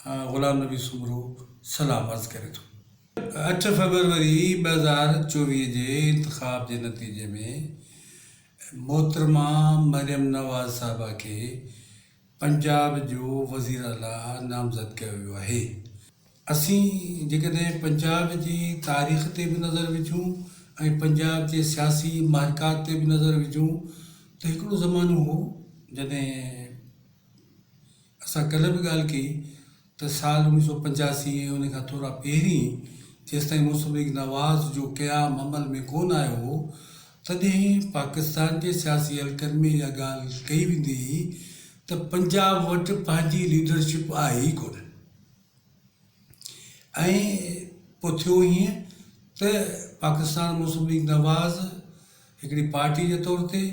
غلام نبي سومرو سلام عرض ڪري ٿو. اٺ فيبروري 2024 جي انتخاب جي نتيجي ۾ محترمه مريم نواز صاحبه کي پنجاب جو وزيراعليٰ نامزد ڪيو ويو آهي. اسين جيڪڏهن پنجاب جي تاريخ تي به نظر وجهون ۽ پنجاب جي سياسي محرڪات تي به نظر وجهون ته هڪڙو زمانو هو جڏهن اسان ڪلهه به ڳالهه ڪئي ته سال 1985 ۽ ان کان ٿورا پهرين جيستائين مسلم ليگ نواز جو قيام عمل ۾ ڪونه آيو هو تڏهن پاڪستان جي سياسي حلقن ۾ اها ڳالهه ڪئي ويندي هئي ته پنجاب وٽ پنهنجي ليڊرشپ آهي ئي ڪونه. ۽ پوء ٿيو ائين ته پاڪستان مسلم ليگ نواز هڪڙي پارٽي جي طور تي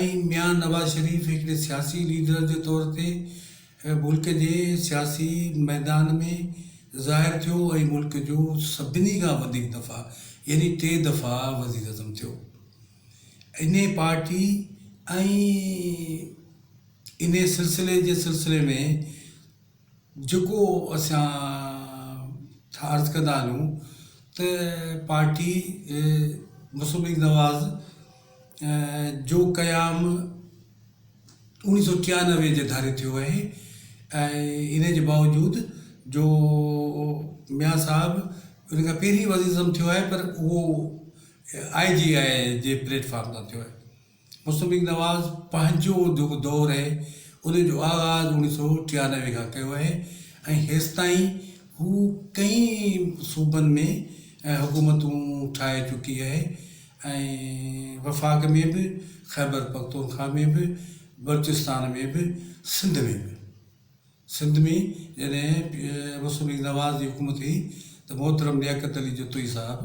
۽ ميان نواز شريف هڪڙي سياسي ليڊر جي طور تي ملڪ جي سياسي ميدان ۾ ظاهر ٿيو ۽ ملڪ جو سڀني کان وڌيڪ دفعا يعني ٽي دفعا وزيراعظم ٿيو. انهي پارٽي ۽ انهي سلسلي جي سلسلي ۾ جيڪو اسان ٿا عرض ڪندا هلون ته پارٽي مسلم ليگ نواز جو قيام 1993 جي ڌاري ٿيو آهي ۽ ان جي باوجود جو ميان صاحب ان کان پهرين وزيراعظم ٿيو آهي پر اهو آء جي آء جي پليٽ فارم تان ٿيو آهي. مسلم ليگ نواز پنهنجو جيڪو دور آهي ان جو آغاز 1993 کان ڪيو آهي ۽ هيستائين هو ڪئين صوبن ۾ حڪومتون ٺاهي چڪي آهي ۽ وفاق ۾ به، خيبر پختونخوا ۾ به، بلوچستان ۾ به، سنڌ ۾ به. سنڌ ۾ جڏهن مسلم ليگ نواز جي حڪومت هئي ته محترم لياقت علي جتوئي صاحب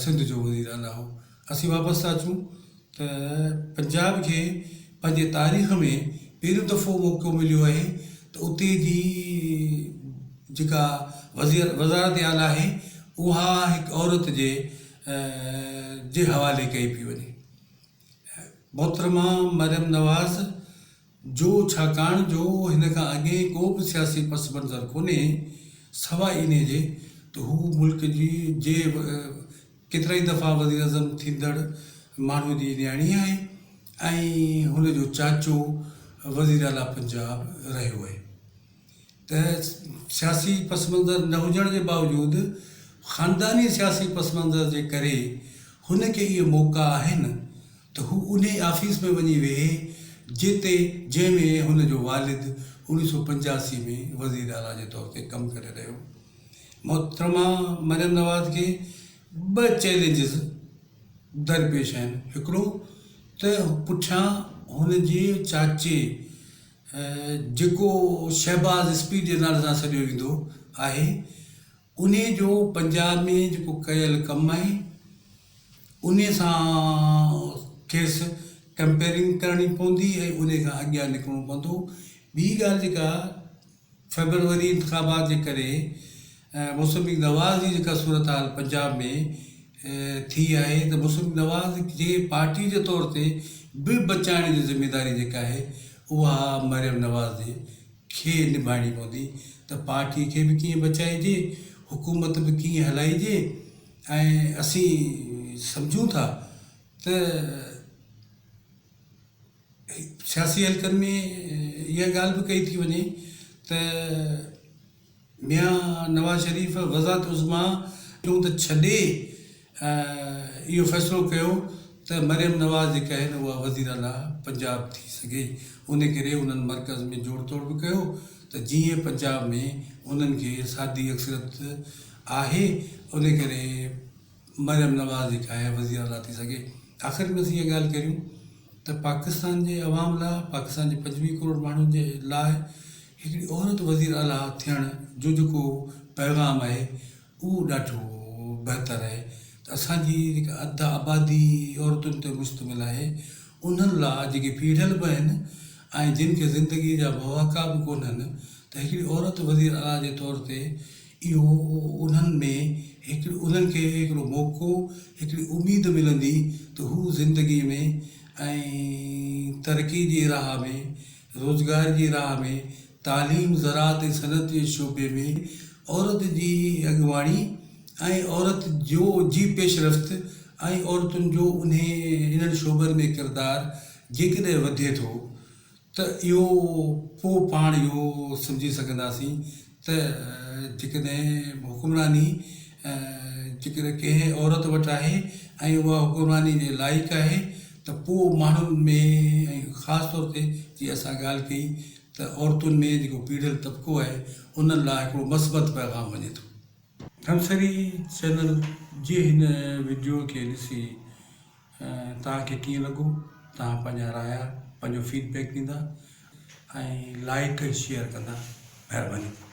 سنڌ جو وزير اعليٰ هو. اسين واپس ٿا اچون ته پنجاب کي پنهنجي تاريخ ۾ پهريون دفعو موقعو مليو آهي ته اتي جي جيڪا وزارت اعليٰ آهي اها هڪ عورت جي جي حوالي ڪئي پئي وڃي. محترمه مريم نواز جو ڇاڪاڻ جو هن کان اڳي ڪو به سياسي پس منظر ڪونهي سواء انهي جي ته هو ملڪ جي جي ڪيترائي دفعا وزيراعظم ٿيندڙ ماڻهو جي نياڻي آهي ۽ هن جو چاچو وزيراعليٰ پنجاب رهيو آهي ته سياسي پس منظر نه هجڻ جي باوجود خانداني سياسي پس منظر جي ڪري هن کي اهي موقعا آهن ته هو انهي آفيس ۾ وڃي ويهي جتي جنهن ۾ هن جو والد 1985 ۾ وزير اعليٰ جي طور تي ڪم ڪري رهيو. محترمه مريم نواز کي ٻه چئلينجز درپيش آهن هڪڙو ته پٺيان هن جي چاچي جيڪو شهباز اسپيڊ جي نالي سان سڏيو ويندو آهي انهي جو پنجاب ۾ جيڪو ڪيل ڪم آهي انهي سان کيس ڪمپيئرنگ ڪرڻي پوندي ۽ انهي کان اڳيان نڪرڻو پوندو. ٻي ڳالهه جيڪا فيبروري انتخابات جي ڪري مسلم ليگ نواز جي جيڪا صورتحال پنجاب ۾ ٿي آهي ته مسلم ليگ نواز جي پارٽي جي طور تي به بچائڻ جي ذميواري جيڪا آهي اها مريم نواز جي کي نڀائڻي پوندي ته پارٽي کي به ڪيئن بچائجي، حڪومت به ڪيئن هلائجي ۽ اسين سمجهون ٿا ته سياسي حلقن ۾ اها ڳالهه به ڪئي ٿي وڃي ته ميان نواز شريف وزارت عظميٰ چون ته ڇڏي اهو فيصلو ڪيو ته مريم نواز جيڪا آهي نه اها وزيراعليٰ پنجاب ٿي سگهي ان ڪري انهن مرڪز ۾ جوڙ توڙ به ڪيو ته جيئن پنجاب ۾ انهن کي سادي اڪثريت آهي ان ڪري مريم نواز جيڪا آهي وزيراعليٰ ٿي سگهي. آخر ۾ اسين اها ڳالهه ڪريون ته پاڪستان جي عوام لاء پاڪستان جي 25 ڪروڙ ماڻهن جي لاء هڪڙي عورت وزير اعليٰ ٿيڻ جو جيڪو پيغام آهي اهو ڏاڍو بهتر آهي ته اسان جي جيڪا اڌ آبادي عورتن تي مشتمل آهي انهن لاء جيڪي پيڙهيل به آهن ۽ جن کي زندگي جا مواقع به ڪونهن ته هڪڙي عورت وزير اعليٰ جي طور تي اهو انهن ۾ هڪ انهن کي هڪڙو موقعو هڪڙي اميد ملندي ته هو زندگي ۾ ۽ ترقي جي راهه ۾ روزگار جي راهه ۾ تعليم، زراعت ۽ صنعت جي شعبي ۾ عورت جي اڳواڻي ۽ عورت جو جي پيش رفت ۽ عورتن جو انهي انهن شعبن ۾ ڪردار جيڪڏهن وڌي ٿو ته اهو پوء پاڻ اهو سمجهي سگهنداسين ته جيڪڏهن حڪمراني جيڪڏهن ڪنهن عورت وٽ آهي ۽ اها حڪمراني جي لائق آهي ته پوء ماڻهن ۾ ۽ خاص طور تي جيئن اسان ڳالهه ڪئي ته عورتن ۾ جيڪو پيڙهيل طبقو آهي انهن لاء هڪڙو مثبت پيغام وڃي ٿو. همسري چينل جي هن وڊيو کي ڏسي توهان کي ڪيئن لڳو توهان پنهنجا رايا پنهنجو فيڊ بيڪ ڏيندا ۽ لائيڪ ۽ شيئر ڪندا مهرباني.